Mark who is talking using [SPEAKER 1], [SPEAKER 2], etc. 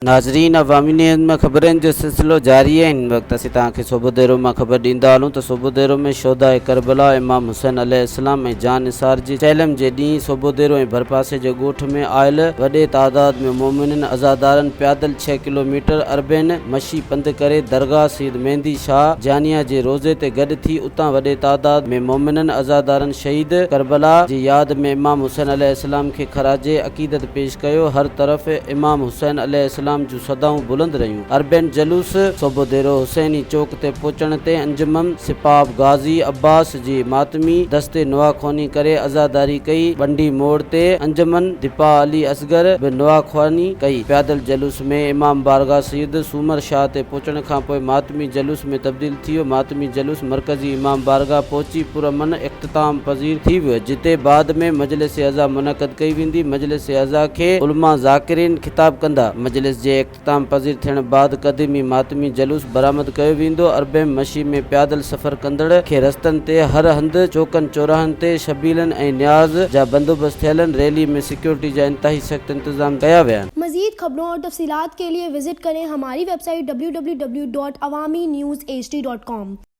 [SPEAKER 1] ناظرين عوامي نيوز ۾ خبرن جو سلسلو جاري آهي هن وقت اسين توهان کي صوبوديرو مان خبر ڏيندا هلون ته صوبوديرو ۾ شهداء ڪربلا امام حسين عليه السلام ۽ جان نثار جي چهلم جي ڏينهن صوبوديرو ۽ ڀرپاسي جي ڳوٺ ۾ آيل وڏي تعداد ۾ مومنين عزادارن پيادل ڇهه ڪلو ميٽر اربين مشي پنڌ ڪري درگاهه سيد مهندي شاهه جانيا جي روضي تي گڏ ٿي اتان وڏي تعداد ۾ مومنن عزادارن شهيد ڪربلا جي ياد ۾ امام حسين عليه السلام کي خراج عقيدت پيش ڪيو، هر طرف امام حسين عليه السلام جون صدائون بلند رهيون. اربين جلوس صوبوديرو حسيني چوڪ تي پهچڻ تي انجمن سپاب غازي عباس جي ماتمي دستي نوحه خواني ڪري عزاداري ڪئي. ٻنڊي موڙ تي انجمن دپاع علي اصغر به نوحه خواني ڪئي. پيادل جلوس ۾ امام بارگاهه سيد سومر شاهه تي پهچڻ کانپوء ماتمي جلوس ۾ تبديل ٿي ويو. ماتمي جلوس مرڪزي امام بارگاهه پهچي پرامن اختتام پذير ٿي ويو، جتي بعد ۾ مجلس عزا منعقد ڪئي ويندي، مجلس عزا کي علماء ذاڪرين خطاب ڪندا، مجلس جي اختتام پذير ٿيڻ بعد قديمي ماتمي جلوس برآمد ڪيو ويندو، اربعين مشي ۾ پيادل سفر ڪندڙ کي رستن تي هر هنڌ چوڪن چوراهن تي شبيلن ۽ نياز جا بندوبست ٿيل آهن، ريلي ۾ سيڪيورٽي جا انتهائي سخت انتظام ڪيا ويا آهن.
[SPEAKER 2] مزيد خبرون اور تفصيلات کے لئے وزٽ ڪرين ھماري web site www.awamiNewsHD.com.